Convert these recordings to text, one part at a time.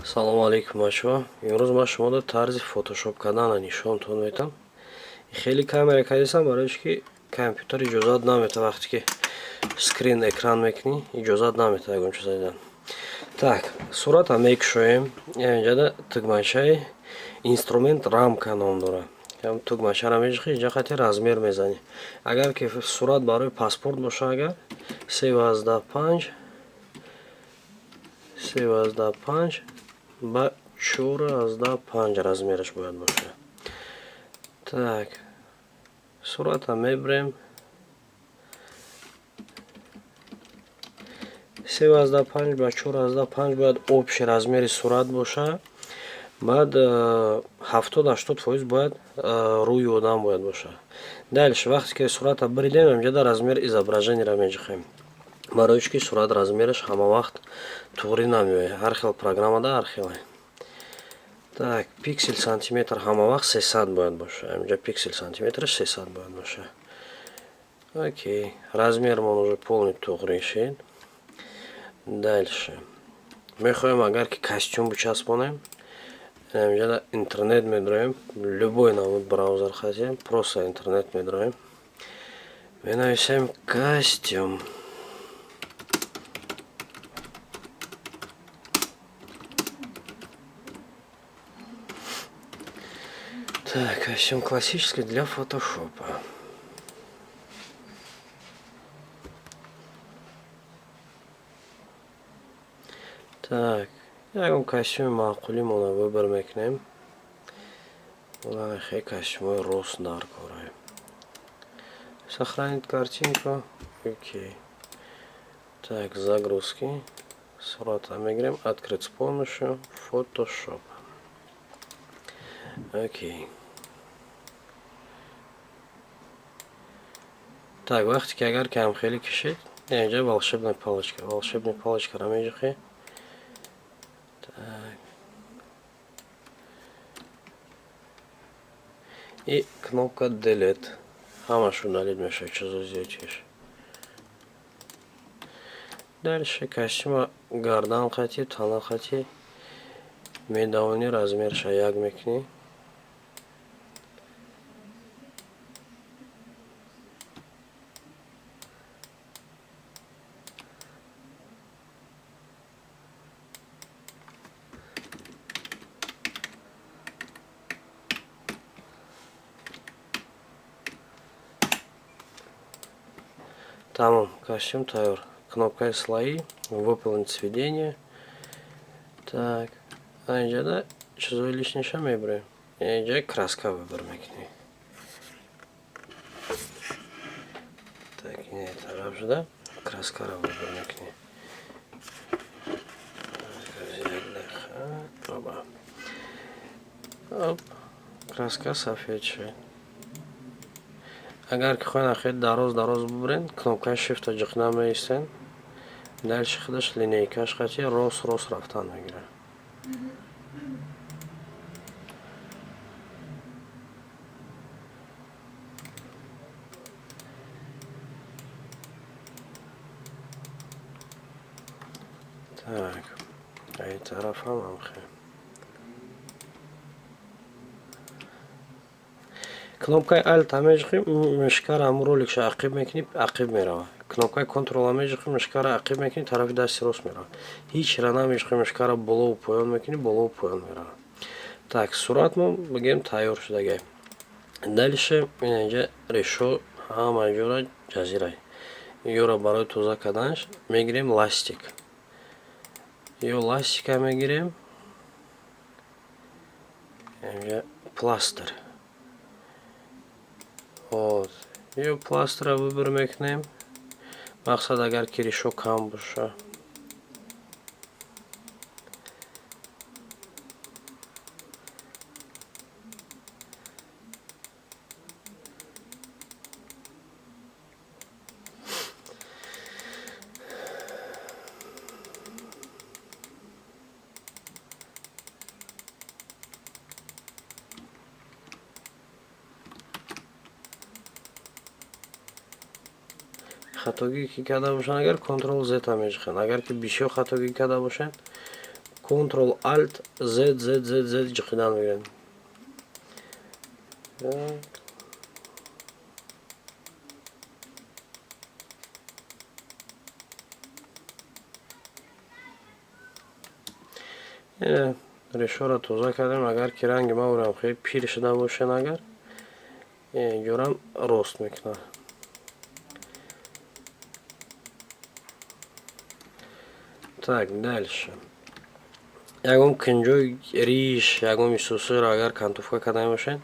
Салому алейкум, бачаҳо. Имрӯз ман шуморо тарзи фотошоп кардана нишонтон метам. Хеле камера кардисам, барои ки компютер иҷозат намета, вақте ки скрин экран мекунӣ, иҷозат намета ягон чиза дидан. Так, сурата мекушоем. Инҷада тугмачаи инструмент рамка ном дорад. Тугмачаро меҷихӣ, инҷа қати размер мезанӣ. Агар ки сурат барои паспорт боша, агар 3,5 3,5 ба 4,5 размераш бояд бошад. Так, сурата мебирем. 3,5 ба 4,5 бояд общий размери сурат боша. Баъд 70-80% бояд рӯи одам бояд боша. Дальше, вақте ки сурата биридем, инҷа размер изображениеро меҷихем. Барои чӣ ки сурат размераш ҳама вақт туғрӣ намеояд. Ҳар хел программада ҳар хеле. Так, пиксел сантиметр ҳама вақт 300 бояд боша. Инҷа пиксел сантиметраш 300 бояд боша. Окей, размермон уже полный туғрӣ шид. Дальше. Мехоҳем, агар ки костюм бичаспонем, инҷа интернет медроем, любой намуд браузер хатем, просто интернет медроем. Менависем костюм. Так, костюм классический для фотошопа. Так, ягон костюми маъқулимона выбор мекунем. Хе, костюмҳои рост дар кораем. Сохранить картинку. Окей. Так, загрузки. Сурата мегирем. Открыть с помощью Photoshop. Окей. Так, вақте ки агар кам хеле кишид, инҷа волшебная палочка. Волшебная палочкаро меҷихӣ. Так. И кнопка Delete. Ҳамаш удалить мешавад, чизо зиёдиш. Дальше костюма гардан қати, тана қати медавонӣ, размерша як мекунӣ. Тамом, костюм тайёр. Кнопкаи слои, выполнить сведение. Так, инҷада чизои лишниша мебурем. Инҷа краска выбор мекунем. Так, ин тараф шуда, краскаро выбор мекунем. Оба. Оп, краска сафед шуд. Агар ки хоҳед хеле дароз дароз бубурен, кнопкаи Shift-а ҷиқна меистен. Дальше худаш линейкаш қати рост рост рафтан мегирад. Так, ай тарафам ҳам. Кнопкаи Alt меҷиқӣ, мишкара ҳамун роликша ақиб мекунӣ, ақиб меравад. Кнопкаи Ctrl меҷиқӣ, мишкара ақиб мекунӣ, тарафи дасти рост меравад. Ҳичра намеҷиқӣ, мишкара болову поён мекунӣ, болову поён меравад. Так, суратмон бигем тайёр шудагай. Дальше инҷа решо ҳама ҷора ҷазирай. Ёро барои тоза карданаш мегирем ластик. Ё ластика мегирем. Инҷа пластир. Вот. Ё пластира выбор мекунем. Мақсад, агар ки решо кам боша. Хатогӣ ки карда бошанд, агар Ctrl Z меҷиханд. Агар ки бисёр хатогӣ карда бошанд, Ctrl Alt Z Z Z Z ҷиқидан мегирем. Решоро тоза кардем. Агар ки ранги маврам хеле пир шуда бошад, агар инҷорам рост мекунад. Так, дальше. Ягон кунҷои риш, ягон исусиро агар кантовка карда бошед,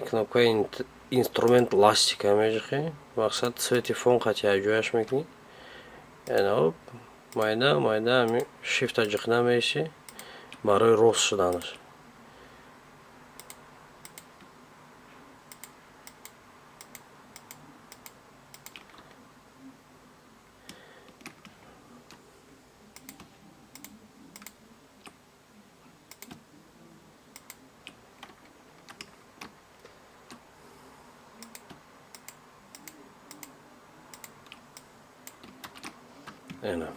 кнопкаи инструмент ластика меҷиқӣ, мақсад цвети фон қати ҷояш мекунӣ. Оп, майда майда ҳами шифта ҷиқида меисӣ барои рост шуданаш. Ена.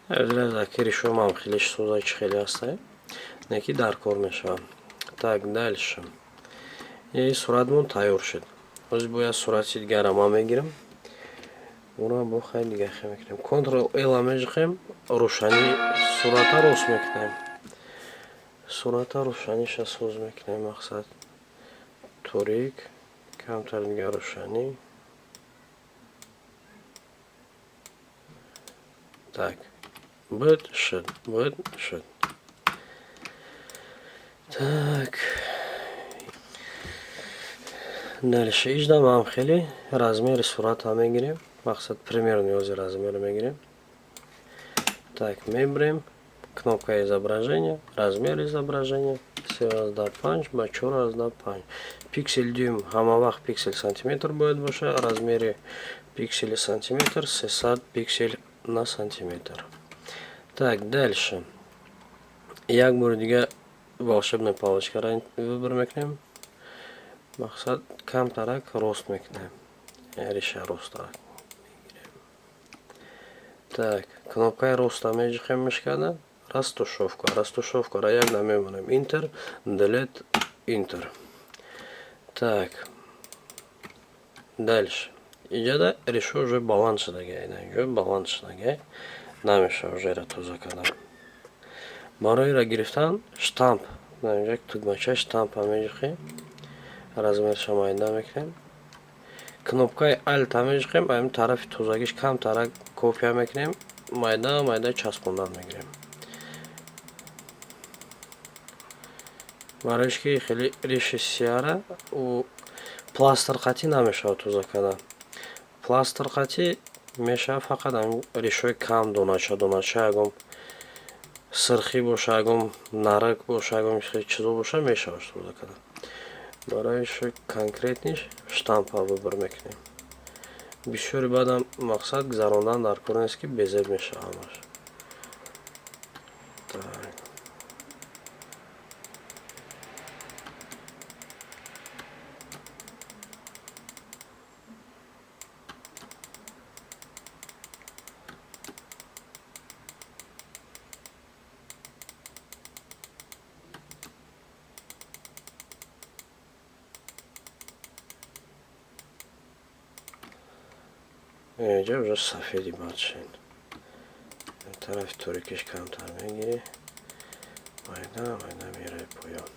Заки решомам хеле соза чи хеле ҳастай, не ки дар кор мешавад. Так, дальше. И суратмон тайёр шуд. Ҳозир бояд сурати дигарро ман мегирам. Уро бо хай дига хе мекунем. Ctrl L меҷиқем, рӯшании сурата рост мекунем. Сурата рӯшаниша соз мекунем, мақсад торик, камтар дига рӯшанӣ. Так, буд шуд, буд шуд. Так. Дальше иждам ҳам хеле размери сурата мегирем. Мақсад примерно ёзи размер мегирем. Так, мебирем. Кнопка изображения, размер изображения 3,5 ба 4,5. Пиксель дюйм ҳама вақт пиксель сантиметр бояд бошад. Размери пиксели сантиметр 300 пиксель на сантиметр. Так, дальше. Як бори дига волшебная палочкаро выбор мекунем. Мақсад камтарак рост мекунем. Реша росттарак мегирем. Так, кнопкаи роста меҷиқем мишкада. Растушевка. Растушевкаро як намемонем. Enter, Delete, Enter. Так. Дальше. Иҷода реша уже баланд шудагай. Инҷо баланд шудагай. Намешава уже ра тоза кардан. Барои ра гирифтан штамп. Инҷо тугмачаи штампа меҷиқем. Размерша майда мекунем. Кнопкаи Alt меҷиқем, ҳамин тарафи тозагиш камтарак копия мекунем, майда майда часпондан мегирем. Барои ки хеле риши сияра у пластир қатӣ намешавад тоза кардан. Пластир қатӣ мешавад фақат ҳамин ришҳои кам донача донача, ягон сирхӣ боша, ягон нарак боша, ягон чизо боша, мешавад тоза кардан. Барои конкретниш штампа выбор мекунем. Бисёри баъдам мақсад гузарондан дар кор нест, ки безеб мешавад ҳамаш. Так. Инҷа уже сафеди бадшин. Тарафи торикиш камтар мегирӣ. Майда майда мераи поён.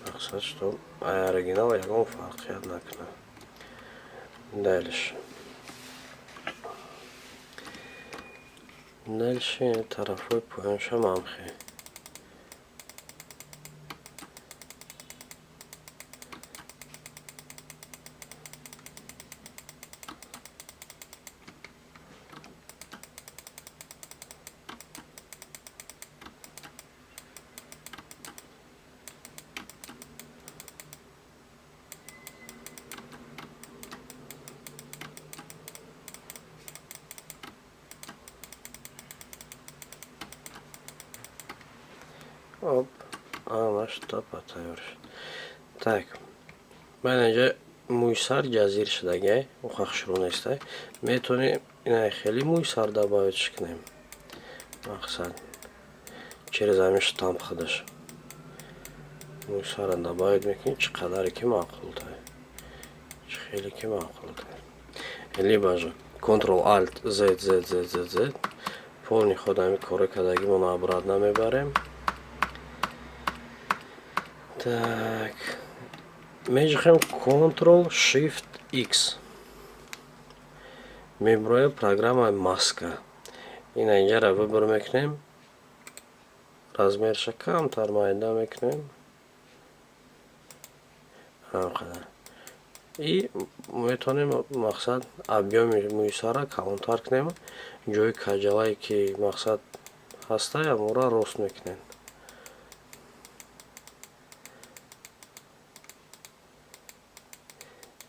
Мақсад, что оригинал ягон фарқият накунад. Дальше. Дальше тарафҳои поёнша мамхе. Оп, ҳамаш тапа тайёр шуд. Так, баъд инҷа мӯи сар ҷазир шудагиай, уха хушрӯ нестай. Метавонем ина хеле мӯи сар добавить ш кунем. Мақсад через ҳамин штамп худаш мӯи сарро добавить мекунем, чӣ қадаре ки маъқултай, чӣ хеле ки маъқултай. Либо же Ctrl Alt Z Z Z Z Z, полный худ ҳамин коро кардагимонро обратно мебарем. Так, меҷихем Ctrl Shift X, меброяд программаи маска. Ина инҷаро выбор мекунем, размерша камтар майда мекунем, ҳамқадар, и метавонем, мақсад, объёми мӯи сарра калонтар кунем. Ҷои каҷалае ки, мақсад, ҳастай, ҳамонро рост мекунем.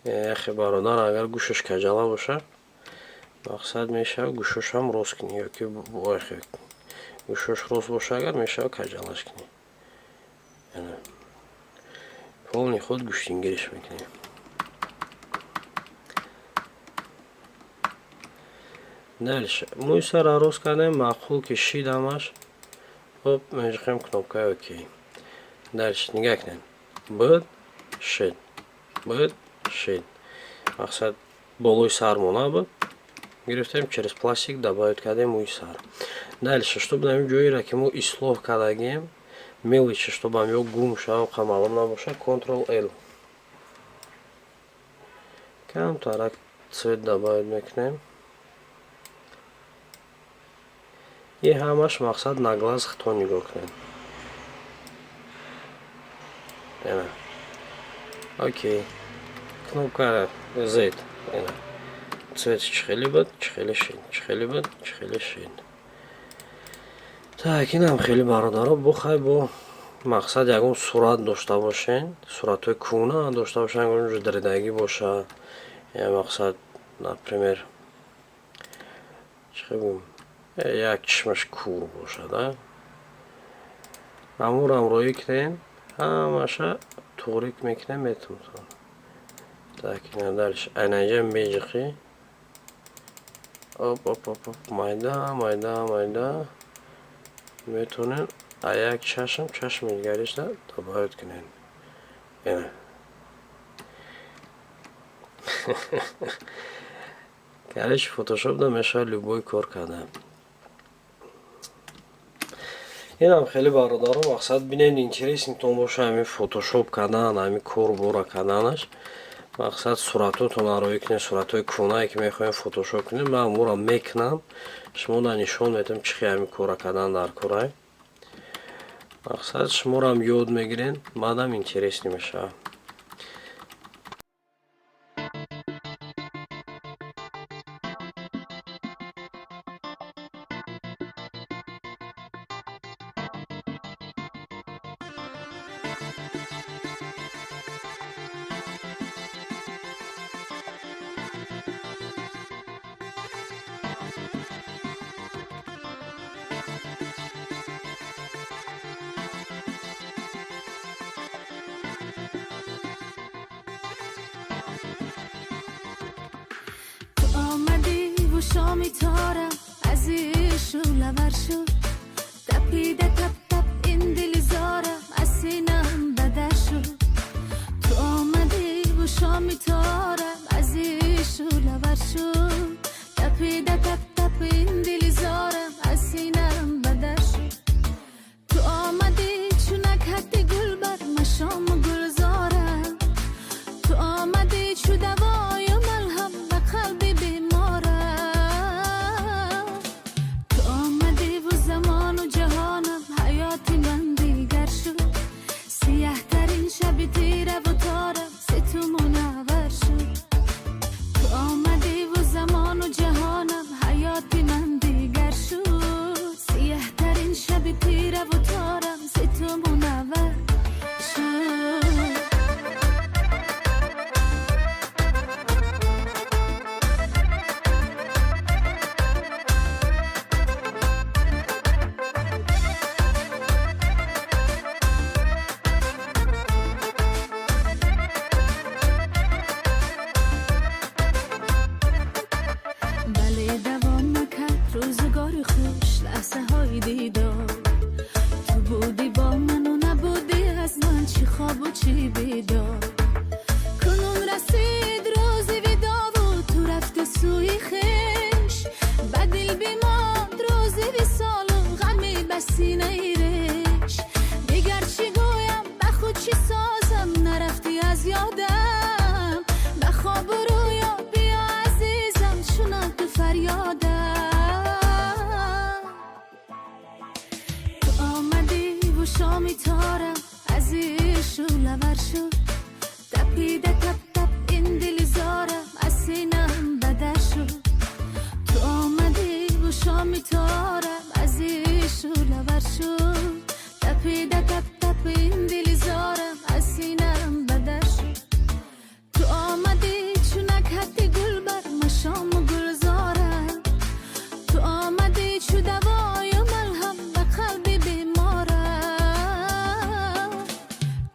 Яхе бародар, агар гӯшаш каҷала боша, мақсад, мешавад гӯшошам рост кунӣ, ёки гӯшош рост боша, агар мешавад каҷалаш кунӣ. Полный худ гӯштингириш мекунем. Дальше мӯи сарро рост кардем, маъқул ки шид ҳамаш. Хуб, меҷихем кнопкаи окей. Дальше нигаҳ кунед, буд, шид, буд, шид. Мақсад, болои сармо набуд, гирифтем, через пластик добавить кардем мӯи сар. Дальше, чтобы ҳамин ҷоеро ки мо ислоҳ кардагием, мелочи, чтобы ҳам гум шавад, қа маълум набошад, Ctrl L, камтарак цвет добавить мекунем. И ҳамаш, мақсад, на глаз хито нигоҳ кунед. Ена, окей, кнопка Z. Ена, цвет чӣ хеле буд, чӣ хеле шид, чӣ хеле буд, чӣ хеле шид. Так, инам хеле, бародаро, бухай бо мақсад ягон сурат дошта бошен, суратҳои кӯна дошта бошен, ягон даридагӣ боша, я мақсад, например, чӣ бигӯм, як чишмаш кур бошад, ҳамонам роӣ кунем, ҳамаша туғрик мекунем, метавонам. Так, ина дальше айнаинҷа меҷиқӣ, оп, оп, оп, оп, майда, майда, майда, метавонем а як чашм чашми дигаришда добавить кунем. Ина, короче, фотошопда мешавад любой кор карда. Инам хеле, бародаро, мақсад, бинед, интересный тон боша ҳамин фотошоп кардан, ҳамин кор бора карданаш. Мақсад, суратотонро роӣ кунед, суратҳои кӯнае ки мехоҳем фотошоп кунем, ман ҳамонро мекунам, шумо да нишон медиҳам, чӣ хел ҳамин корро кардан дар корай. Мақсад, шуморо ёд мегиред, баъдам интересный мешавад. Омадиву шоми торам аз шӯълавар шуд, тапида тап тап ин дили зорам аз синам бадар шуд. Ту омадиву шоми торам аз шӯълавар шуд, тапида тап тап ин дили зорам аз синам бадар шуд. Ту омадӣ чу накҳати гул бар машому гулзорам, ту омадӣ чу давою малҳам ба қалби беморам. Ту омадиву замону ҷаҳонам, ҳаёти ман дигар шуд, сияҳтарин шаби тираву торам зи ту мунаввар. Ёдам ба хобу рӯё биё, азизам, шунав ту фарёдам. Ту омадиву шоми торам аз шӯълавар шуд, тапида тап-тап ин дили зорам аз синам ба дар шуд. Ту омадиву шоми торам аз шӯълавар шуд, тапида тап-тап ин дили зорам аз синам ба дар шуд. Ту омадӣ чу накҳати гул бар машому гулзорам, ту омадӣ чу давою малҳам ба қалби беморам.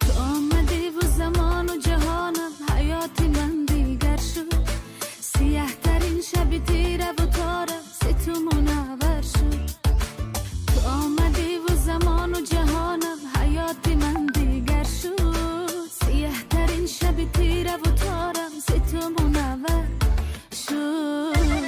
Ту омадиву замону ҷаҳонам, ҳаёти ман дигар шуд, сияҳтарин шаби тираву торам зи ту мунаввар шуд. Ту омадиву замону ҷаҳонам, ҳаёти ман дигар шуд, сияҳтарин шаби тираву торам зи ту мунаввар шуд.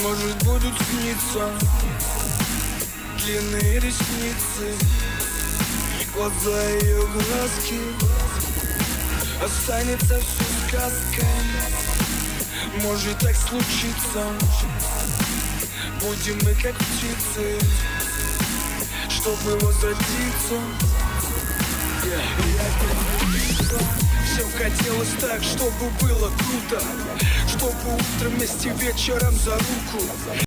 Может, будут сниться длинные ресницы, глаза ее глазки. Останется все сказкой. Может так случиться. Будем мы как птицы, чтобы возвратиться. Я опять. Всем хотелось так, чтобы было круто, чтобы утром вместе, вечером за руку.